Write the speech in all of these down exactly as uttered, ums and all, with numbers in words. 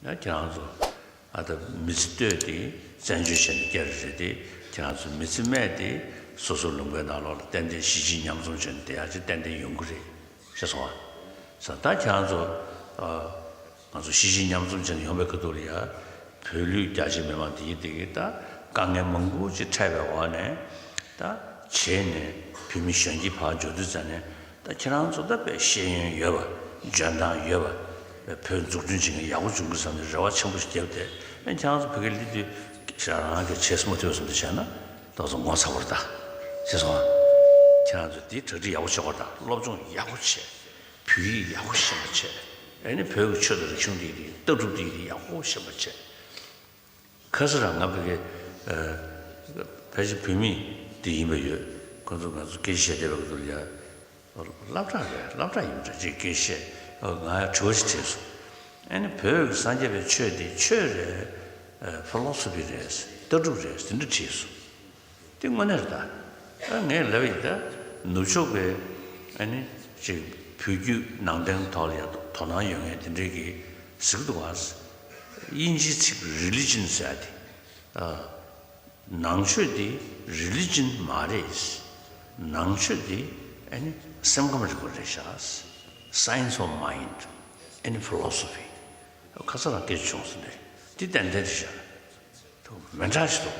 ཡང་ཁྱེད་རང་ཚོ་ཨ་ད་མི་ཚེ་ལྟོས་ཏེ་བཙན་བྱོལ་བྱས་ནས་སྐྱེ་རེ་རེད་དེ། ཁྱེད་རང་ཚོ་མི་ཚེ་སྨད་དེ་སོ་སོ་ལུང་པའི་ནང་ལོགས་ལ་ཏན་ཏན་གཞིས་བྱེས་མཉམ་འཛོམས་བྱས་ནས་བསྡད་ཡག་ཅིག་ཏན་ཏན་ཡོང་གི་རེད། ཤེས་སོང་ཨ། ས་ད་ཁྱེད་རང་ཚོ་ཨ། ང་ཚོ་གཞིས་བྱེས་མཉམ་འཛོམས་བྱས་ནས་ཡོང་བའི་ཁ་ཐུག་ལ་ཡ། བོད་ལུས་རྒྱ་ཆེ་མི་མང་དེ་ཡི་དེ་གི་ད་དཀའ་ངལ་མང་པོ་ཅིག་འཕྲད་པའི་འོག་ནས། ད་བྱས་ནས་བོད་མི་གཞོན་སྐྱེས་ཕར་འབྱོར་དུས་ཙམ་ནས། ད་ཁྱེད་རང་ཚོ་ད་དཔེ་ཤེས་ཡོན་ཡོད་པ། འཇོན་ཐང་ཡོད་པ། བོད་འཛུགས་སྐྲུན་བྱེད་མཁན་ཡག་པོ་བྱུང་གི་བསམ་ནས་རེ་བ་ཆེན་པོ་ཞིག་བརྒྱབ་སྟེ། ཨ་ཁྱེད་རང་ཚོ་བོད་སྐད་སླེབས་དུས་ཁྱེད་རང་གིས་བྱས་མ་ཐུབ་བསམ་དུ་བྱས་ན། ད་ཚོ་ངོ་ཚ་བོར་ད། ཤེས་སོང་ཨ། ཁྱེད་རང་ཚོ་དེ་གྲ་སྒྲིག་ཡག་པོ་བྱེད་དགོས་ད། སློབ་སྦྱོང་ཡག་པོ་བྱས། བོད་ཡིག་ཡག་པོ་ཤེས་པ་བྱས། ཨ་ནི་བོད་ཀྱི་ཆོས་དང་རིག་གཞུང་དེ་དེ་ལྟ་གྲུབ་དེ་དེ་ཡག་པོ་ཤེས་པ་བྱས། ཁ་སང་རང་ང་བོད་ཀྱི་ཕལ་ཆེར་བོད་མི་དེ་ཡིན་པ་ཡོད། ཁོ་ཚོ་ང་ཚོ་སྐད་ཆ་བཤད་བསྡད་པ་ཚོ་ལ་ཡ། སློབ་གྲྭ་རེད། སློབ་གྲྭ་ཡིན་པ་འདྲ་ཅིག་སྐད་ཆ་བཤད། ང་ཡ་དྲི་བ་ཞིག་དྲིས་སོང་། ཨ་ནི་བོད་ཀྱི་སངས་རྒྱས་པའི་ཆོས་དེ་ཆོས་རེད། ཕི་ལོ་སོ་ཕི་རེད། ལྟ་གྲུབ་རེད། དེ་འདྲ་དྲིས་སོང་། དེ་དངོས་གནས་རེད་ད། ཨ་ངས་ལབ་ཡིན་ད། ནུབ་ཕྱོགས་པའི་ཨ་ནི་ཅིག་བོད་བརྒྱུད་ནང་བསྟན་ཐོག་ལ་ཡ་དོ་སྣང་ཡོད་མཁན་དེ་འདྲས་ཀྱིས་ཟེར་གི་འདུག་བ། དབྱིན་ཇིའི་ཚིག་religion ཟེར་ཡ་དེ། ཨ། ནང་ཆོས་དེ་religion མ་རེད། ནང་ཆོས་དེ་ཨ་ནི་སེམས་ཁམས་རིག་པ་རེད་ཤག Science of mind and philosophy། ཁ་སང་རང་སྐད་ཆ་བྱུང་སོང་། དེ་དེ་ཏན་ཏན་རེད་ཤག་དུ་མི་འདྲ་ཞིག་འདུག་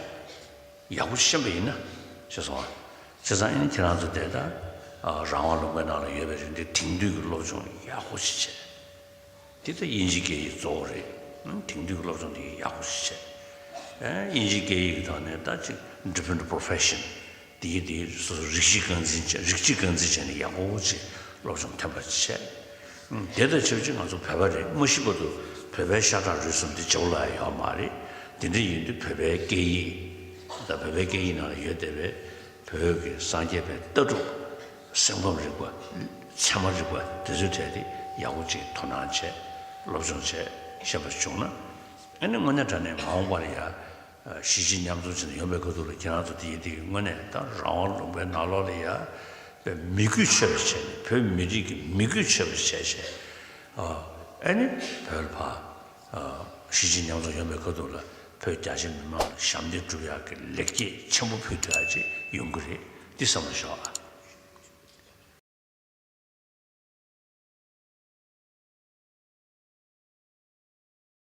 ཡག་པོ་ཤེས་པ་ཡིན་ན་ཤེས་སོང་ཨ། བྱས་ཙང་ཨ་ནི་ཁྱེད་རང་ཚོ་དེ་ལྟར་ཨ་རང་དབང་ལུང་པའི་ནང་ལ་ཡོད་པའི་རིང་དེ་དེང་དུས་ཀྱི་སློབ་སྦྱོང་ཡག་པོ་ཞིག་བྱས། དེ་ལྟར་དབྱིན་ཇིའི་སྐད་ཡིག་གཙོ་བོ་རེད། ཨ་དེང་དུས་ཀྱི་སློབ་སྦྱོང་དེ་ཡག་པོ་ཞིག་བྱས། ཨ་དབྱིན་ཇིའི་སྐད་ཡིག་གི་ཐོག་ནས་ད་ཅིག་different profession དེའི་དེའི་སོ་སོ་རིགས་གཅིག་རྐང་འཛིན་བྱས། རིགས་གཅིག་རྐང་འཛིན་བྱས་ནས་ཡག་པོ་ཅིག་སློབ་སྦྱོང་ཐོན་པ་བྱས། ཨ་དེ་དང་ཆབས་ཅིག་ང་ཚོ་བོད་པ་རེད། མ་གཞི་བར་དུ་བོད་པའི་ཤ་ཁྲག་རུས་གསུམ་དེ་རྒྱ་བོད་ལ་ཡོད་མ་རེད། དེ་འདྲ་ཡིན་དུས་བོད་པའི་སྐད་ཡིག་ད་བོད་པའི་སྐད་ཡིག་ནང་ལ་ཡོད་བསྡད་པའི་བོད་ཀྱི་སངས་རྒྱས་པའི་ལྟ་གྲུབ། སེམས་ཁམས་རིག་པ། ཚད་མ་རིག་པ་དེ་ཚོའི་གྲས་དེ་ཡག་པོ་ཅིག་དོ་སྣང་བྱས། སློབ་སྦྱོང་བྱས། ཤེས་པ་བྱུང་ན། ཨ་ནི་དངོས་གནས་དྲང་གནས་མ་འོངས་པར་ཡ། གཞིས་བྱེས་མཉམ་འཛོམས་བྱས་ནས་ཡོང་པའི་ཁ་ཐུག་ལ་ཁྱེད་རང་ཚོ་དེ་ཡི་དེ་གི་དངོས་གནས་ད་རང་དབང་ལུང་པའི་ནང་ལོགས་ལ་ཡ། དཔེ་མི་རྒུད་ཆོད་པ་བྱས་ནས། བོད་མི་རིགས་ཀྱི་མི་རྒུད་ཆོད་པ་བྱས་བྱས། ཨ་ནི་བོད་ལ་ཕར། གཞིས་བྱེས་མཉམ་འཛོམས་ཡོང་པའི་ཁ་ཐུག་ལ་བོད་རྒྱ་ཆེ་མི་མང་ལ་ཞབས་འདེགས་སྒྲུབ་ཡག་གི་ལེགས་སྐྱེས་ཆེན་པོ་ཕུལ་ཐུབ་ཡག་ཅིག་ཡོང་གི་རེད། འདི་བསམ་བློ་ཞོག་ཨ།